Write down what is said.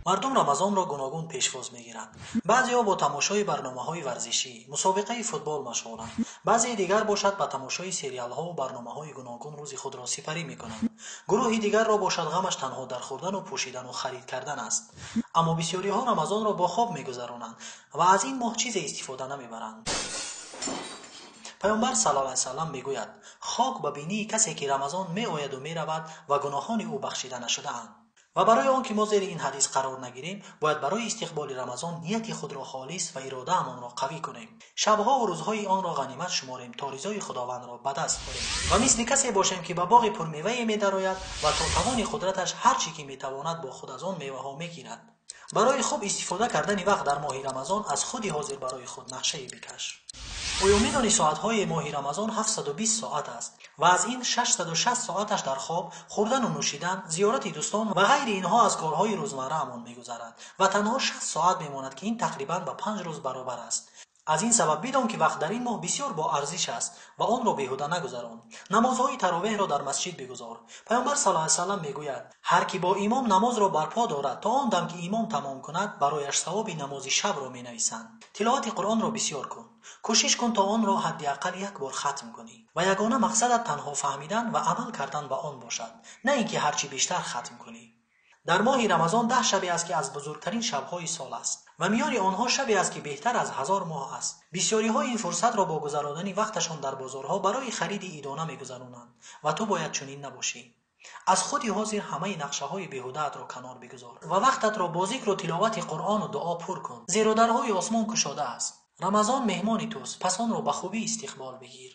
Мардум Рамазонро гуногун пешвоз мегиранд. Баъзеҳо бо тамошои барномаҳои варзишӣ, мусобиқаи футбол машғуланд. Баъзеи дигар бошад, ба тамошои сериалҳову барномаҳои гуногун рӯзи худро сипарӣ мекунанд. Гурӯҳи дигарро бошад, ғамаш танҳо дар хӯрдану пӯшидану харид кардан аст. Аммо бисёриҳо Рамазонро бо хоб мегузаронанд ва аз ин моҳ чизе истифода намебаранд. Паёмбар саллаллоҳу алайҳи васаллам мегӯяд: хок ба бинии касе, ки Рамазон меояду меравад ва гуноҳони ӯ бахшида нашудаанд. Ва барои он ки мо зери ин ҳадис қарор нагирем, бояд барои истиқболи Рамазон нияти худро холис ва иродаамонро қавӣ кунем, шабҳову рӯзҳои онро ғанимат шуморем, то ризои Худовандро ба даст орем ва мисли касе бошем, ки ба боғи пурмевае медарояд ва то тавони қудраташ ҳар чӣ ки метавонад, бо худ аз он меваҳо мегирад. Барои хуб истифода кардани вақт дар моҳи Рамазон аз худи ҳозир барои худ нақшае бикаш. Оё медонӣ, соатҳои моҳи Рамазон 720 соат аст ва аз ин 660 соаташ дар хоб, хӯрдану нӯшидан, зиёрати дӯстон ва ғайри инҳо аз корҳои рӯзмарраамон мегузарад ва танҳо 60 соат мемонад, ки ин тақрибан ба 5 рӯз баробар аст. Аз ин сабаб бидон, ки вақт дар ин моҳ бисёр боарзиш аст ва онро беҳуда нагузарон. Намозҳои таровеҳро дар масҷид бигузор. Паёмбар саллаллоҳу алайҳи васаллам мегӯяд: ҳар ки бо имом намозро барпо дорад то он дам, ки имом тамом кунад, барояш савоби намози шабро менависанд. Тиловати Қуръонро бисёр кун. Кӯшиш кун, то онро ҳадди ақал як бор хатм кунӣ ва ягона мақсадат танҳо фаҳмидан ва амал кардан ба он бошад, на ин ки ҳар чӣ бештар хатм кунӣ. Дар моҳи Рамазон 10 шабе аст, ки аз бузургтарин шабҳои сол аст ва миёни онҳо шабе аст, ки беҳтар аз 1000 моҳ аст. Бисёриҳо ин фурсатро бо гузаронидани вақташон дар бозорҳо барои хариди идона мегузаронанд ва ту бояд чунин набошӣ. Аз худи ҳозир ҳамаи нақшаҳои беҳудаатро канор бигузор ва вақтатро бо зикру тиловати Қуръону дуо пур кун, зеро дарҳои осмон кушода аст. Рамазон меҳмони туст, пас онро ба хубӣ истиқбол бигир.